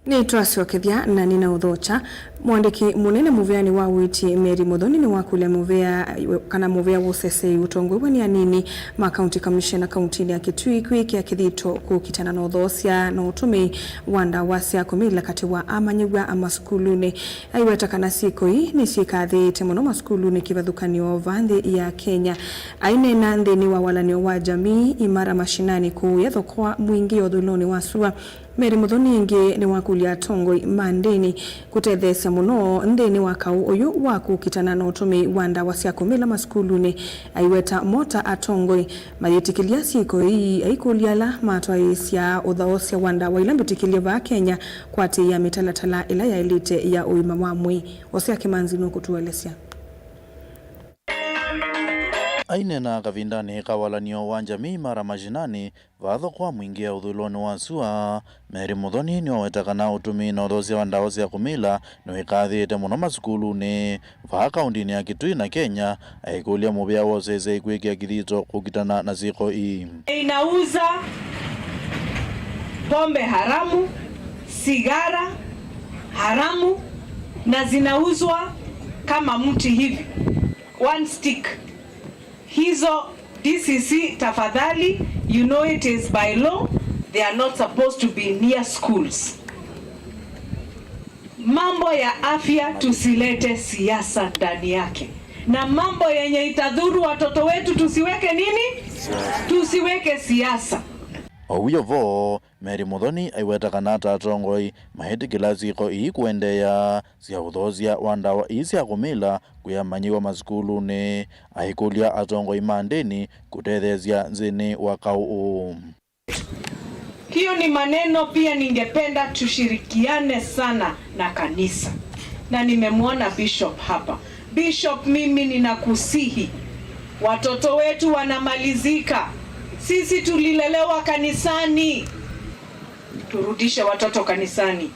Nĩtwasyokethya na nĩnaũthokya. Mũandĩki mũnene mũvĩanĩ wa ũiiti Mary Muthoni nĩwakũlya mũvĩa, kana mũvĩa wa ũseseĩ ũtongoew'e nĩ anini ma County Commissioner kauntinĩ ya Kitui kwĩkĩa kĩthito kũkitana na ũthoosya na ũtũmĩi wa ndawa sya kũmila katĩ wa amanyĩw'a masukulunĩ. Aiweta kana syĩko ii nĩsyĩkathĩĩte mũno masukulunĩ kĩvathũkany'o va nthĩ ya Kenya. Aineena nthĩnĩ wa walanĩo wa jamii Imara Mashinani kũũya thoko wa mwingĩ ya ũthũĩlonĩ wa sua, Mary Muthoni ĩngĩ nĩwakũlya atongoi ma ndĩni kũtetheesya mũno nthĩnĩ wa kaũ ũyũ wa kũkitana na ũtũmĩi wa ndawa sya kũmila masukulunĩ. Aiweta mo ta atongoi mayĩtĩkĩlya syĩko ii, aikũlya ala matwaĩĩsya ũthaũsya wa ndawa ila mbĩtĩkĩlye vaa Kenya kwatĩĩa mĩtalatala ĩla yaĩlĩte ya ũima wa mwĩĩ. Hosea Kĩmanzi nũkũtũelesya. Aineena kavindanĩ ka walanĩo wa jamii Imara Mashinani, vaa thoko wa mwingĩ ya ũthũĩlonĩ wa sua, Mary Muthoni nĩwaweta kana ũtũmĩi na ũthoosya wa ndawa sya kũmila nĩwĩkathĩĩte mũno masukulunĩ vaa kauntinĩ ya Kitui na Kenya, aikũlya mũvĩa wa ũseseĩ kwĩkĩa kĩthito kũkitana na syĩko ii. Inauza pombe haramu, sigara haramu, na zinauzwa kama mti hivi, one stick. Hizo D C C, tafadhali, you know it is by law, they are not supposed to be near schools. Mambo ya afya tusilete siasa ndani yake, na mambo yenye itadhuru watoto wetu tusiweke nini? Tusiweke siasa. O wĩo vo, Mary Muthoni aiweta kana ta atongoi maĩtĩkĩla syĩko ii kũendeea sya ũthoosya wa ndawa ii sya kũmila kwĩ amanyĩw'a masukulunĩ, aikũlya atongoi ma ndĩni kũtetheesya nthĩnĩ wa kaũ ũũ. Hiyo ni maneno pia ningependa tushirikiane sana na kanisa. Na nimemwona Bishop hapa. Bishop, mimi ninakusihi. Watoto wetu wanamalizika. Sisi tulilelewa kanisani. Turudishe watoto kanisani.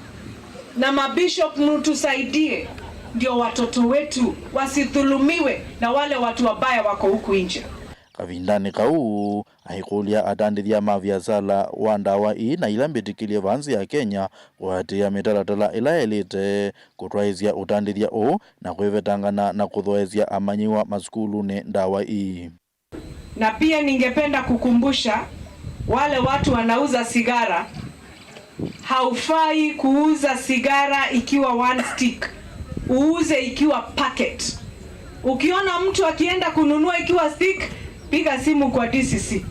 Na mabishop, mtusaidie ndio watoto wetu wasidhulumiwe na wale watu wabaya wako huku nje. Kavindanĩ kau, aikũlya atandĩthya ma viasala wa ndawa ii na ila mbĩtĩkĩlye vaa nzĩ ya Kenya kũatĩĩa mĩtalatala ĩla yaĩlĩte kũtwaĩĩsya ũtandĩthya ũũ na kwĩvetangana na kũthoesya amanyĩw'a masukulunĩ ndawa ii. Na pia ningependa kukumbusha wale watu wanauza sigara, haufai kuuza sigara ikiwa one stick. Uuze ikiwa packet. Ukiona mtu akienda kununua ikiwa stick, piga simu kwa D C C.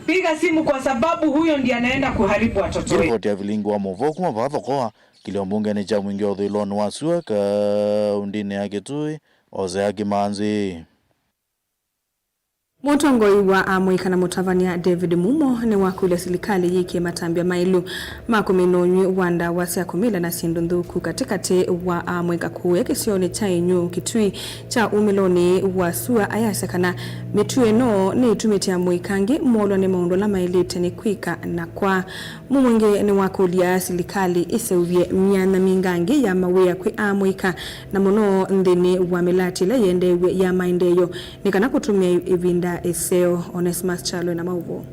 Piga simu kwa sababu huyo ndiye anaenda kuharibu watoto wetu. Ripoti ya vilingi wa mũvoo kuma vaa Thokoa, kĩlio mbungenĩ kya Mwingĩ ũthũĩlonĩ wa sua kaũndĩnĩ ya Kitui, Hosea Kimanzi. Mũtongoi wa amũika na mũtavany'a David Mumo nĩwakũlya silikalĩ yĩkĩe matambya maĩlu ma kũmina ũnyw'ĩ wa ndawa sya kũmila na syĩndũ nthũku katĩkatĩ wa amũika kũũya kĩsionĩ kya Inyũ Kitui kya umĩlonĩ wa sua, ayasya kana mĩtuo ĩno nĩĩtumĩte amũika angĩ molwa nĩ maũndũ ala maĩlĩte nĩ kwĩka na kwa. Mumo ĩngĩ nĩwakũlya silikalĩ ĩseũvye myanya mingangĩ ya mawĩa kwĩ amũika, na mũno nthĩnĩ wa mĩlatĩ ĩla yĩendeew'e ya maendeeo, nĩ kana kũtũmĩa ĩvinda ĩseo. Onesmus Kyalo na maũvoo.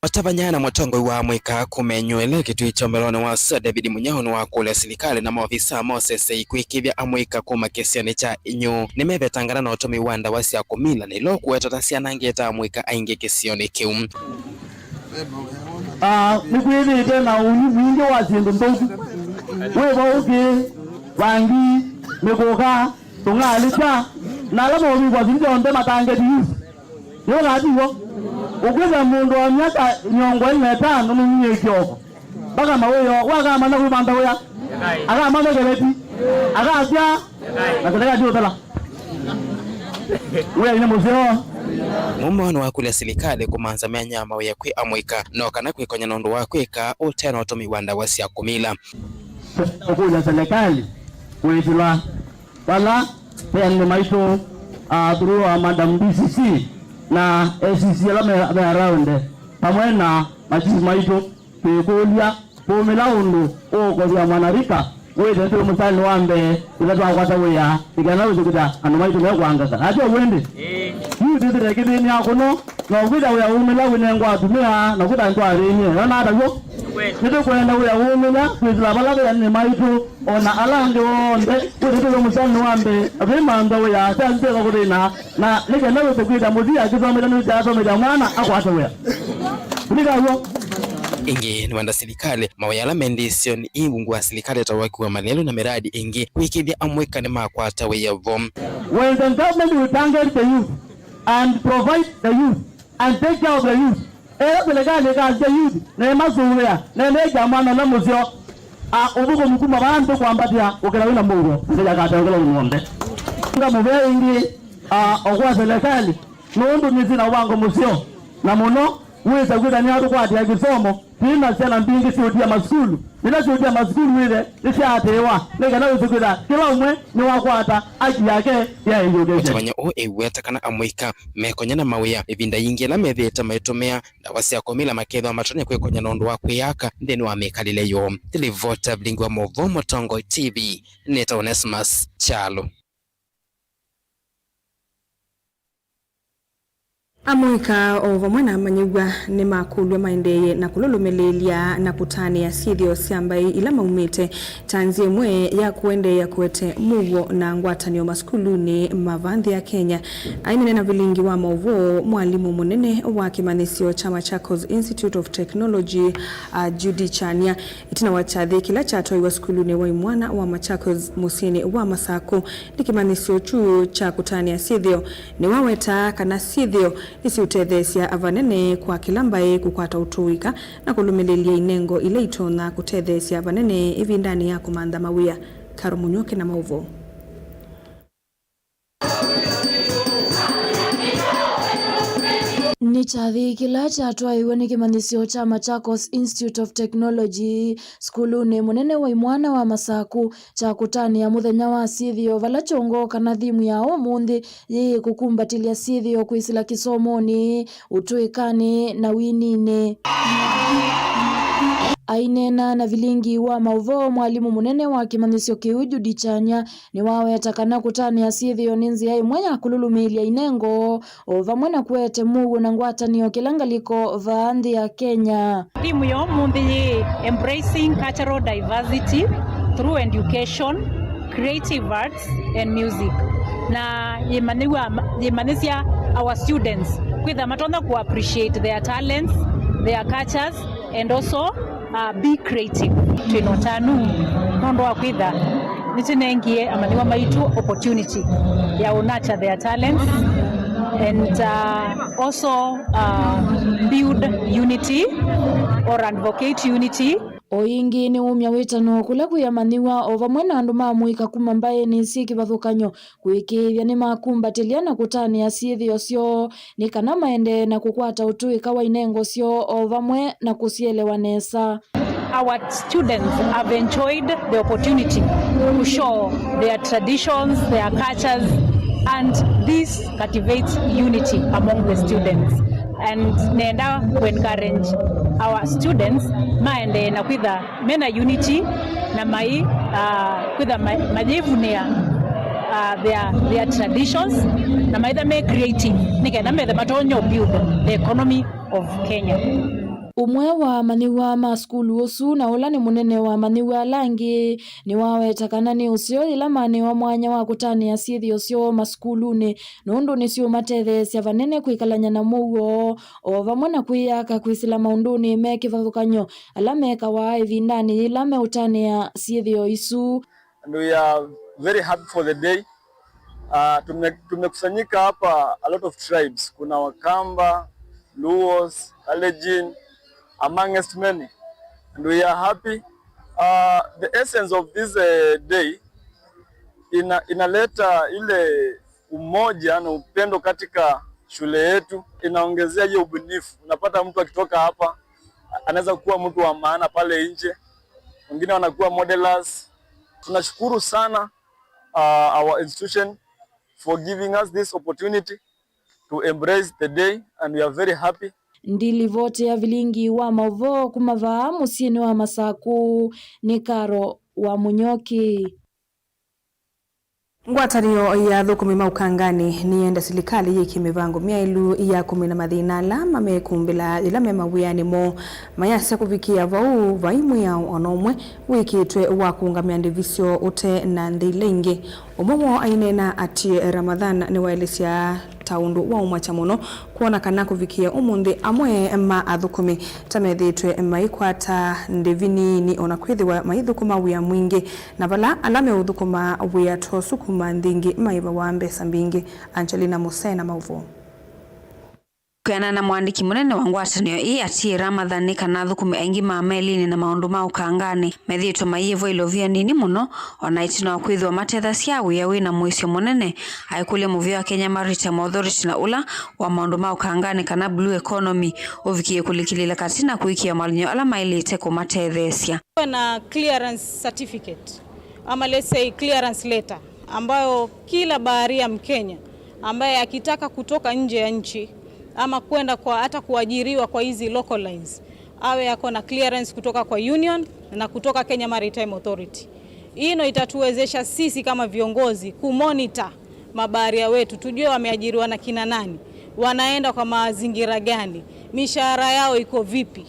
Mũtavany'a na mũtongoi wa amũika kuma Inyũ Kitui kya umĩlonĩ wa sua, David Munyao, nĩwakũlya silikalĩ na maovisaa ma ũseseĩ kwĩkĩĩthya amũika kuma kĩsionĩ kya Inyũ nĩmevetangana na ũtũmĩi wa ndawa sya kũmila, na ila ũkũweta ta syanangĩte amũika aingĩ kĩsionĩ kĩu. Ah, nĩkwĩthĩĩte na ũnyw'ĩ mwingĩ wa syĩndũ nthũku. Wĩ vo ũkĩ, vangi, mĩkũka, tũng'alĩkya, na ala maũvingwa sili syonthe matangeti yu. Nĩũkatiw'o. Ũkwĩthĩa mũndũ wa myaka mĩongo ĩlĩ na ĩtano nũnyw'ĩe kĩoko. Mpaka mawĩoo, wakamanya kwĩmantha wĩa. Akamanya keleti. Akasya. Na kũteka ti ũtala. Wĩa ine mũseo. Mumo nĩwakũlya silikalĩ kũmanza myanya ya mawĩa kwĩ amũika, no kana kwĩkonya na ũndũ wa kwĩka ũte na ũtũmĩi wa ndawa sya kũmila. Ũkũlya silikalĩ kwĩsĩla vala eani maitũ, ah, through, ah, Madam D C C na A C C ala me, me around, pamwe na machifu maitũ. Twĩkũlya, kũmĩla ũndũ ũũkũthya mwanarika wĩthĩe twĩ mũsianĩ wa mbee ĩla twakwata wĩa, nĩ kana wĩsĩ kwĩtha andũ maitũ mekwangata. Ateo wĩndĩ? Yu twĩthĩte kĩthĩnĩ ya kũno, na ũkwĩtha wĩa ũmĩla wĩnengwa atumĩa, na kwĩtha nĩtwathĩnie. Nona ata w'o? Nĩtũkwenda wĩa ũmĩla kwĩsĩla vala ve anene maitũ, o na ala angĩ onthe, wĩthĩe twĩ mũsianĩ wa mbee, na twĩmantha wĩa, sya nzeva kũthĩna. Na nĩ kenda wĩse kwĩtha mũthii akĩsomethya nũsyaasomethya mwana akwata wĩa. Kũlika w'o. Ĩngĩ nĩwenda silikalĩ mawĩa ala me ndĩsyonĩ ii ungu wa silikalĩ ta waki wa malelũ na miradi ĩngĩ kwĩkĩĩthya amũika nĩmakwata wĩa vo. When the government will target the youth and provide the youth and take care of the youth, ela silikalĩ ĩkasya youth na ĩmasũvĩa na ĩmekĩa mwana ũla mũseo, a, ũthũkũmi kuma vaa nthĩ kwambatĩa ũkĩla wĩna mũuo, nthĩ yakatengela ũndũ w'onthe. Ngamũvea ĩngĩ, a, o kwa silikalĩ, nũndũ nĩsĩ na ũvango mũseo, na mũno wĩsa kwĩtha nĩatũkwatĩa kĩsomo, twĩ na syana mbingĩ syũtia masukulu. Yĩla syũtia masukulu wĩthe nĩsyaatĩĩwa, nĩ kana wĩsĩ kwĩtha kĩla ũmwe nĩwakwata haki yake ya education. Mũtavany'a ũũ eweta kana amũika mekonya na mawĩa ĩvinda yingĩ ĩla methĩĩte maitũmĩa ndawa sya kũmila makethĩwa matonya kwĩkonya na ũndũ wa kwĩyaka nthĩnĩ wa mĩkalĩle yoo. Nĩlivota vilingi wa maũvoo Mũtongoi T V, nĩtawa Onesmus Kyalo. Amũika o vamwe na amanyĩw'a nĩmakũlw'a maendeeye na kũlũlũmĩlĩĩlya na kũtanĩa syĩthĩo sya mbaĩ ila maumĩte ta nzĩa ĩmwe ya kũendeea kũete mũuo na ngwatanĩo masukulunĩ ma vaa nthĩ ya Kenya. Aineena na vilingi wa maũvoo, mwalimũ mũnene wa kĩmanyĩsyo kya Machakos Institute of Technology, a, Judy Kyania, ĩtina wa kyathĩ kĩla kyatwaiwe sukulunĩ wa imwana wa Machakos mũsyĩnĩ wa Masakũ, nĩ kĩmanyĩsyo kyu kya kũtanĩa syĩthĩo. Nĩwawetaa kana syĩthĩo nĩsiũtetheesya vanene kwa kĩla mbaĩ kũkwata ũtũĩka na kũlũmĩlĩlya inengo ila itonya kũtetheesya vanene ĩvindanĩ ya kũmantha mawĩa. Karo Mũnyoke na maũvoo. Nĩ kyathĩ kĩla kyatwaĩwe nĩ kĩmanyĩsyo kya Machakos Institute of Technology sukulunĩ mũnene wa imwana wa Masaku kya kũtanĩa mũthenya wa syĩthĩo, vala kyongo kana thimu ya ũmũnthĩ yĩ kũkumbatĩlya syĩthĩo kwĩsĩla kĩsomonĩ, ũtũĩkanĩ na wininĩ. Aineena na vilingi wa maũvoo, mwalimũ mũnene wa kĩmanyĩsyo kĩu, Judy Kyanya, nĩwaweta kana kũtanĩa syĩthĩo nĩ nzĩa ĩmwe ya kũlũlũmĩĩlya inengo, o vamwe na kũete mũuo na ngwatanĩo kĩla ngalĩko vaa nthĩ ya Kenya. Theme ya ũmũnthĩ yĩ Embracing Cultural Diversity Through Education, Creative Arts and Music, na yĩmanyĩw'a, yĩmanyĩsya our students kwĩtha matonya ku appreciate their talents, their cultures, and also uh, be creative. Twĩ na ũtanu nũndũ wa kwĩtha nĩtũnengie amanyĩw'a maitũ opportunity ya ũ nurture their talents and uh, also uh, build unity or advocate unity. O ĩngĩ nĩ umya wĩtano kũla kwĩ amanyĩw'a o vamwe na andũ ma mũika kuma mbaĩnĩ syĩ kĩvathũkany'o kũĩkĩĩthya nĩmakumbatĩlya na kũtanĩa syĩthĩo syoo nĩ kana maendee na kũkwata ũtũĩka wa inengo syoo o vamwe na kũsyelewa nesa. Our students have enjoyed the opportunity to show their traditions, their cultures, and this cultivates unity among the students. And nenda ku encourage our students maendee na kwĩtha mena unity na mai uh, kwĩtha ma- mayĩvunĩa uh, their, their traditions na maitha me creative nĩ kenda methe matonya build the economy of Kenya. Ũmwe wa amanyĩw'a ma sukulu ũsu na ũla nĩ mũnene wa amanyĩw'a ala angĩ nĩwaweta kana nĩ ũseo yĩla manewa mwanya wa kũtanĩa syĩthĩo syoo masukulunĩ nũndũ nĩsyũmatetheesya vanene kwĩkalany'a na mũuo o vamwe na kwĩyaka kwĩsĩla maũndũnĩ me kĩvathũkany'o ala mekawa ĩvindanĩ yĩla meũtanĩa syĩthĩo isu. And we are very happy for the day. Uh, tume, tumekusanyika hapa a lot of tribes. Kuna Wakamba, Luos, Kalenjin, amongst many. And we are happy. Uh, the essence of this uh, day ina, inaleta ile umoja na upendo katika shule yetu, inaongezea hiyo ubunifu. Unapata mtu akitoka hapa anaweza kuwa mtu wa maana pale nje, wengine wanakuwa modelers. Tunashukuru sana uh, our institution for giving us this opportunity to embrace the day and we are very happy. Ndilivoti ya vilingi wa maũvoo kuma vaa mũsyĩnĩ wa Masaku nĩ Karo wa Mũnyoki. Ngwatanĩo ya athũkũmi ma ũkanganĩ nĩyenda silikalĩ yĩkĩe mĩvango myaĩlu ya kũmina mathĩna ala mamekumbĩla yĩla me mawĩanĩ moo. Mayasya kũvikĩa vau vai mwĩao o na ũmwe wĩkĩtwe wa kũũngamĩa ndĩvi syoo ũte na nthĩ ila ingĩ. Ũmwe woo aineena Atie Ramadhan nĩwaelesya ta ũndũ wa ũmakya mũno kwona kana kũvikĩa ũmũnthĩ amwe ma athũkũmi ta methĩĩtwe maikwata ndĩvi nini o na kwĩthĩwa maithũkũma wĩa mwingĩ, na vala ala meũthũkũma wĩa ta ũsu kuma nthĩ ingĩ maĩvawa mbesa mbingĩ. Angelina Musena maũvoo. Kwĩanana na mũandĩki mũnene wa ngwatanĩo ĩĩ Atie Ramadhan, nĩ kana athũkũmi aingĩ ma melinĩ na maũndũ ma ũkanganĩ methĩĩtwe maiĩvwa ilovia nini mũno, o na ĩtina wa kwĩthĩwa matethasya wĩa wĩ na mũisyo mũnene, aikũlya mũvĩa wa Kenya Maritime Authority na ũla wa maũndũ ma ũkanganĩ kana blue economy ũvikĩe kũlikĩlĩla katĩ na kũĩkĩĩa malinyo ala maĩlĩte kũmatetheesya. Kuwe na clearance certificate, ama let's say clearance letter, ambayo kila baharia Mkenya ambaye akitaka kutoka nje ya nchi ama kwenda kwa hata kuajiriwa kwa hizi local lines, awe ako na clearance kutoka kwa union na kutoka Kenya Maritime Authority. Ino itatuwezesha sisi kama viongozi kumonitor mabaharia wetu, tujue wameajiriwa na kina nani, wanaenda kwa mazingira gani, mishahara yao iko vipi.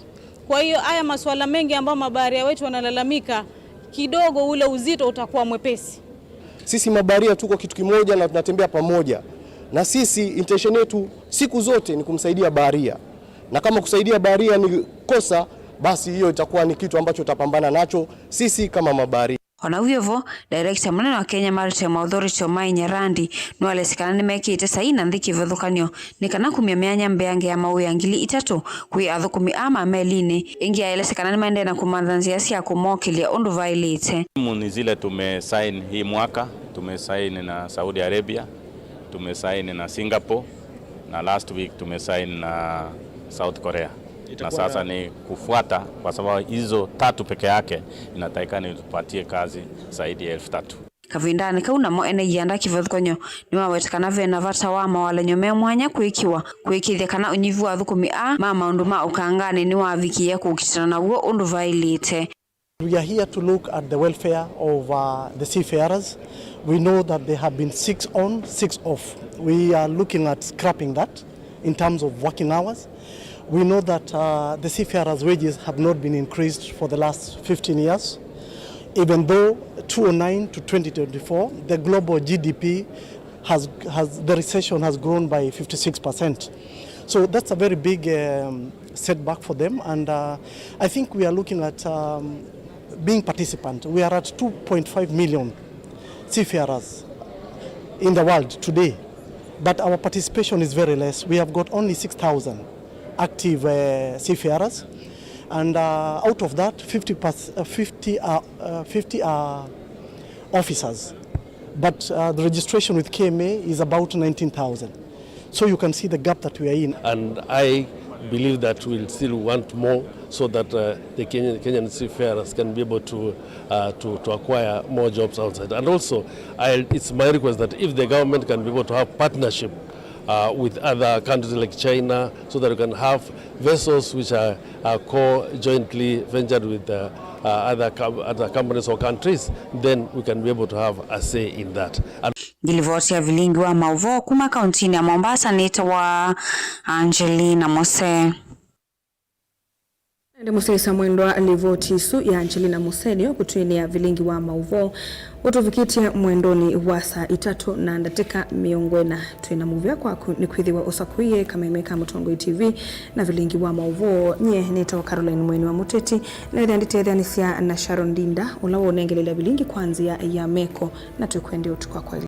Kwa hiyo haya masuala mengi ambayo mabaharia wetu wanalalamika, kidogo ule uzito utakuwa mwepesi. Sisi mabaharia tuko kitu kimoja na tunatembea pamoja, na sisi intention yetu siku zote ni kumsaidia baharia, na kama kusaidia baharia ni kosa, basi hiyo itakuwa ni kitu ambacho tutapambana nacho sisi kama mabaharia. O na wĩ vo, director mũnene wa Kenya Maritime Authority Omai Nyarandi nĩwaelesya kana nĩmekĩĩte saii na nthĩ kĩvathũkany'o nĩ kana kumya myanya mbeange ya mawĩa ngili itatũ kwĩ athũkũmi aa ma melinĩ. Ĩngĩ aelesya kana nĩmaendee na kũmantha nzĩa sya kũmokĩlya ũndũ vaĩlĩte. Timu ni zile tumesaini hii mwaka, tumesaini na Saudi Arabia, tumesaini na Singapore, Na last week tumesign na South Korea. Na sasa ni kufuata, kwa sababu hizo tatu peke yake inatakikana itupatie kazi zaidi ya elfu tatu. Kavindanĩ kau namo ene ianda kĩvathũkany'o nĩmawete kana ve na vata wa mawalany'o me mwanya kwĩkĩwa kũĩkĩĩthya kana ũnyivu wa athũkũmi aa ma maũndũ ma ũkanganĩ nĩwavikie kũkitana naw'o ũndũ vaĩlĩte. We are here to look at the welfare of uh, the seafarers. We know that they have been six on, six off. We are looking at scrapping that in terms of working hours. We know that uh, the seafarers' wages have not been increased for the last fifteen years, even though two oh nine to twenty twenty-four, the global G D P has, has, the recession has grown by fifty-six percent. So that's a very big um, setback for them, and uh, I think we are looking at um, being participant. We are at two point five million seafarers in the world today, but our participation is very less. We have got only six thousand active uh, seafarers, and uh, out of that, fifty, pers- uh, fifty, are, uh, fifty are officers, but uh, the registration with K M A is about nineteen thousand. So you can see the gap that we are in. And I believe that we'll still want more so that uh, the Kenyan, Kenyan seafarers can be able to, uh, to, to acquire more jobs outside. And also, I, it's my request that if the government can be able to have partnership uh, with other countries like China, so that we can have vessels which are, are co-jointly ventured with uh, uh, other, com- other companies or countries, then we can be able to have a say in that. And Ngilivoti ya vilingi wa maũvoo kuma kauntinĩ ya Mombasa nĩtawa Angelina Mose. Ende mũsyaĩĩsya mwendwa livoti isu ya Angelina Mose nĩyo kũtwĩnĩa vilingi wa maũvoo ũtũvikĩtye mwendonĩ wa saa itatũ na ndatĩka mĩongo ĩna. Twĩ na mũvea kwaku nĩ kwĩthĩwa ũsakũie kameme ka Mũtongoi T V na vilingi wa maũvoo. Nyie nĩtawa Caroline Mweni wa Mũteti, na ĩthĩa nditetheanĩsya na Sharon Ndinda, ũla wonengelelya vilingi kwa nzĩa ya meko, na twĩkwendea ũtukũ wa kwaili.